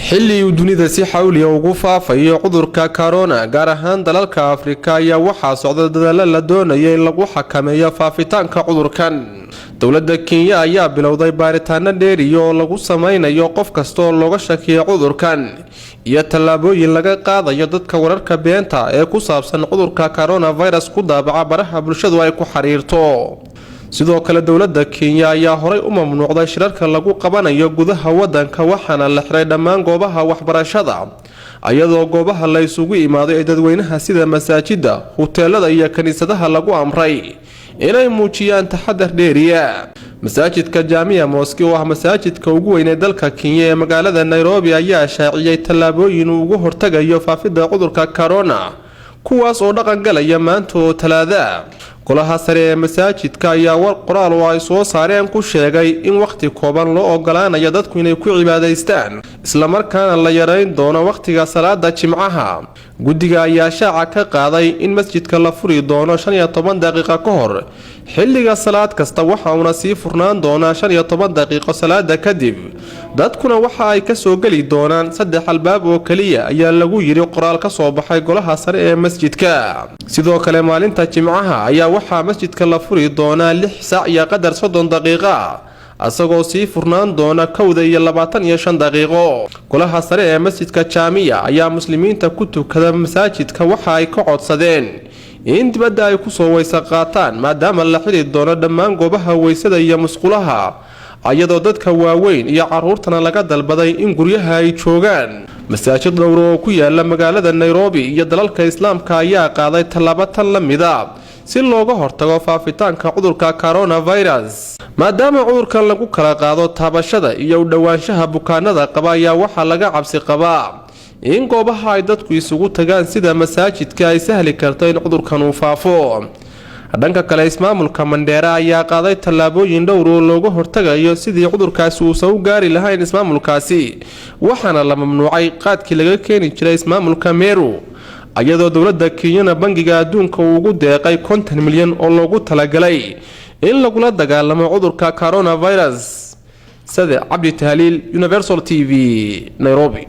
Xilli uu dunida si xawliya ugu faafayo cudurka corona, gaar ahaan dalalka Afrika, ayaa waxaa socda dadaalo la doonaya in lagu xakameeyo faafitaanka cudurkan. Dowladda Kenya ayaa bilowday baaritaano dheeriya oo lagu sameynayo qof kasta oo looga shakiyo cudurkan iyo tallaabooyin laga qaadayo dadka wararka beenta ee ku saabsan cudurka coronavirus ku daabaca baraha bulshadu ay ku xiriirto. Sidoo kale, dowladda Kenya ayaa horay u mamnuucday shirarka lagu qabanayo gudaha wadanka, waxaana la xiray dhammaan goobaha waxbarashada, iyadoo goobaha la isugu imaado ee dadweynaha sida masaajida, huteelada iyo kiniisadaha lagu amray inay muujiyaan taxadar dheeriya. Masaajidka Jaamiya Mosque, oo ah masaajidka ugu weyn ee dalka Kenya ee magaalada Nairobi, ayaa shaaciyey tallaabooyin uu ugu hortagayo faafidda cudurka corona, kuwaas oo dhaqan galaya maanta oo Talaada. Golaha sare ee masaajidka ayaa war qoraal oo ay soo saareen ku sheegay in wakhti kooban loo ogolaanayo dadku inay ku cibaadaystaan, islamarkaana la yareyn doono wakhtiga salaada Jimcaha. Guddiga ayaa shaaca ka qaaday in masjidka la furi doono 15 daqiiqo ka hor xilliga salaad kasta, waxa uuna sii furnaan doonaa 15 daqiiqo salaada kadib, dadkuna waxa ay kasoo geli doonaan saddex albaab oo keliya, ayaa lagu yidhi qoraal ka soo baxay golaha sare ee masjidka. Sidoo kale, maalinta Jimcaha ayaa waxaa masjidka la furi doonaa 6 saac iyo qadar 30 daqiiqa, asagoo sii furnaan doona 1:25. Golaha sare ee masjidka Jaamiya ayaa muslimiinta ku tukada masaajidka waxa ay ka codsadeen in dibadda ay kusoo weyse qaataan, maadaama la xiri doono dhammaan goobaha weysada iyo musqulaha, iyadoo dadka waaweyn iyo caruurtana laga dalbaday in guryaha ay joogaan. Masaajid dhowr oo ku yaala magaalada Nairobi iyo dalalka Islaamka ayaa qaaday tallaabo tan la mida si looga hortago faafitaanka cudurka coronavirus. Maadaama cudurkan lagu kala qaado taabashada iyo u dhowaanshaha bukaanada qaba, ayaa waxaa laga cabsi qabaa in goobaha ay dadku isugu tagaan sida masaajidka ay sahli karto in cudurkan uu faafo. Dhanka kale, ismaamulka Mandheera ayaa qaaday tallaabooyin dhowr oo looga hortagayo sidii cudurkaasi uusan u gaari lahayn ismaamulkaasi, waxaana la mamnuucay qaadkii laga keeni jiray ismaamulka Meru, iyadoo dowladda Kenyana Bangiga Adduunka uu ugu deeqay 50 milyan oo loogu talagalay in lagula dagaalamo cudurka coronavirus. Sade Cabdi Tahliil, Universal TV, Nairobi.